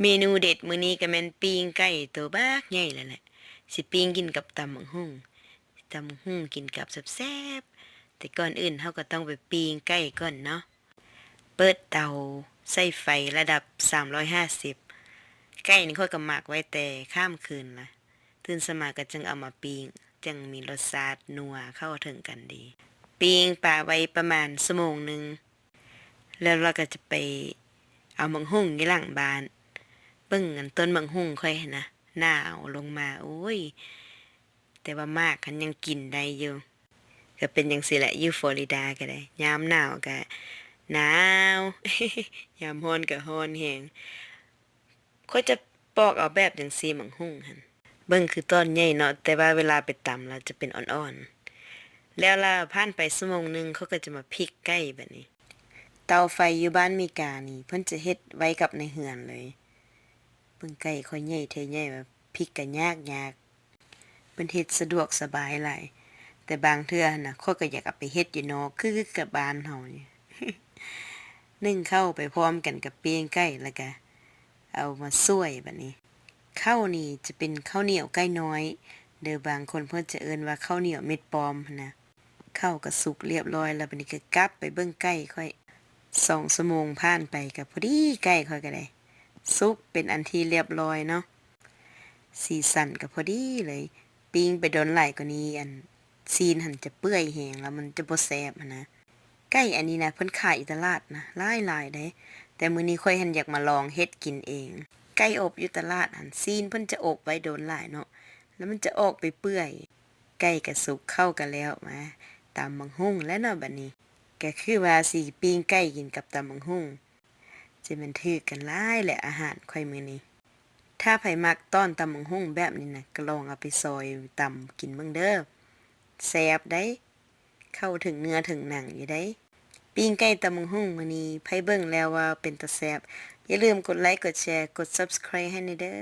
ເມນູເດັດມື້ນີ້ກໍແມ່ນປີ້ງໄກ່ໂຕບັກໃຫຍ່ແລ້ວແຫຼະ ຊິປີ້ງກິນກັບຕຳບັກຫຸ່ງ ຕຳບັກຫຸ່ງກິນກັບແຊບໆ ແຕ່ກ່ອນອື່ນເຮົາກໍຕ້ອງໄປປີ້ງໄກ່ກ່ອນເນາະ. ເປີດເຕົາໃສ່ໄຟລະດັບສາມຮ້ອຍຫ້າສິບ ໄກ່ນີ້ຂ້ອຍກໍໝັກໄວ້ແຕ່ຄ້າມຄືນລະ ຕື່ນສະມາກໍຈຶ່ງເອົາມາປີ້ງ ຈັ່ງມີລົດຊາດນົວເຂົ້າເຖິງກັນດີ. ປີ້ງປາໄວ້ປະມານຊົ່ວໂມງໜຶ່ງ ແລ້ວລະກໍຈະໄປເອົາບັກຫຸ່ງຢູ່ຫຼັງບ້ານ ເບິ່ງອັນຕົ້ນບັກຫຸ່ງຂ້ອຍຫັ້ນນະ ໜາວລົງມາ ໂອ້ຍ ແຕ່ວ່າໝາກຫັ້ນຍັງກິນໄດ້ຢູ່. ກໍເປັນຈັ່ງຊີ້ແຫຼະ ຢູ່ຟລໍຣິດາກໍໄດ້ ຍາມໜາວກໍໜາວ ຍາມຮ້ອນກໍຮ້ອນແຮງ. ຂ້ອຍຈະປອກເອົາແບບຈັ່ງຊີ້ ບັກຫຸ່ງຫັ້ນ ເບິ່ງຄືຕອນໃຫຍ່ເນາະ ແຕ່ວ່າເວລາໄປຕຳລະຈະເປັນອ່ອນໆ. ແລ້ວລະຜ່ານໄປຊົ່ວໂມງໜຶ່ງ ຂ້ອຍກໍຈະມາພິກໄກ່ບາດນີ້. ເຕົາໄຟຢູ່ບ້ານເມການີ້ ເພິ່ນຈະເຮັດໄວ້ກັບໃນເຮືອນເລີຍ. ເບິ່ງໄກ່ຂ້ອຍໃຫຍ່ແທ້ໃຫຍ່ວ່າ ພິກກໍຍາກໆ ເພິ່ນເຮັດສະດວກສະບາຍຫຼາຍ ແຕ່ບາງເທື່ອຫັ້ນນະ ຂ້ອຍກໍຢາກເອົາໄປເຮັດຢູ່ນອກ ຄືກັບບ້ານເຮົານີ້ ໜຶ້ງເຂົ້າໄປພ້ອມກັນກັບປີ້ງໄກ່ ແລ້ວກະເອົາມາສວຍບາດນີ້. ເຂົ້ານີ້ຈະເປັນເຂົ້າໜຽວໄກ່ນ້ອຍເດີ ບາງຄົນເພິ່ນຈະເອີ້ນວ່າເຂົ້າໜຽວເມັດປອມຫັ້ນນະ. ເຂົ້າກໍສຸກລຽບຮ້ອຍແລ້ວ ບາດນີ້ກໍກັບໄປເບິ່ງໄກ່ຂ້ອຍ ສອງຊົ່ວໂມງຜ່ານໄປກໍພໍດີ ໄກ່ຂ້ອຍກໍໄດ້ສຸກເປັນອັນທີ່ລຽບຮ້ອຍເນາະ ສີສັນກໍພໍດີເລີຍ. ປີ້ງໄປດົນຫຼາຍກວ່ານີ້ ອັນ ຊີ້ນຫັ້ນຈະເປື່ອຍແຮງ ແລ້ວມັນຈະບໍ່ແຊບຫັ້ນນະ. ໄກ່ອັນນີ້ນະ ເພິ່ນຂາຍຢູ່ຕະຫຼາດນະ ຫຼາຍໆເດ້ ແຕ່ມື້ນີ້ຂ້ອຍຫັ້ນຢາກມາລອງເຮັດກິນເອງ. ໄກ່ອົບຢູ່ຕະຫຼາດຫັ້ນ ຊີ້ນເພິ່ນຈະອົບໄວ້ດົນຫຼາຍເນາະ ແລ້ວມັນຈະອອກໄປເປື່ອຍ. ໄກ່ກະສຸກ ເຂົ້າກະແລ້ວ ມາຕຳບັກຫຸ່ງແລ້ວເນາະບາດນີ້. ກະຄືວ່າຊິປີ້ງໄກ່ກິນກັບຕຳບັກຫຸ່ງ ຈະແມ່ນຖືກກັນຫຼາຍແຫຼະ ອາຫານຂ້ອຍມື້ນີ້. ຖ້າໃຜມັກຕອນຕຳບັກຫຸ່ງແບບນີ້ນະ ກໍລອງເອົາໄປຊອຍຕຳກິນເບິ່ງເດີ ແຊບໃດ໋ ເຂົ້າເຖິງເນື້ອເຖິງໜັງຢູ່ໃດ໋. ປີ້ງໄກ່ຕຳບັກຫຸ່ງມື້ນີ້ ໃຜເບິ່ງແລ້ວວ່າເປັນຕາແຊບ ຢ່າລືມກົດໄລ ກົດແຊ ກົດ Subscribe ໃຫ້ແດ່ເດີ.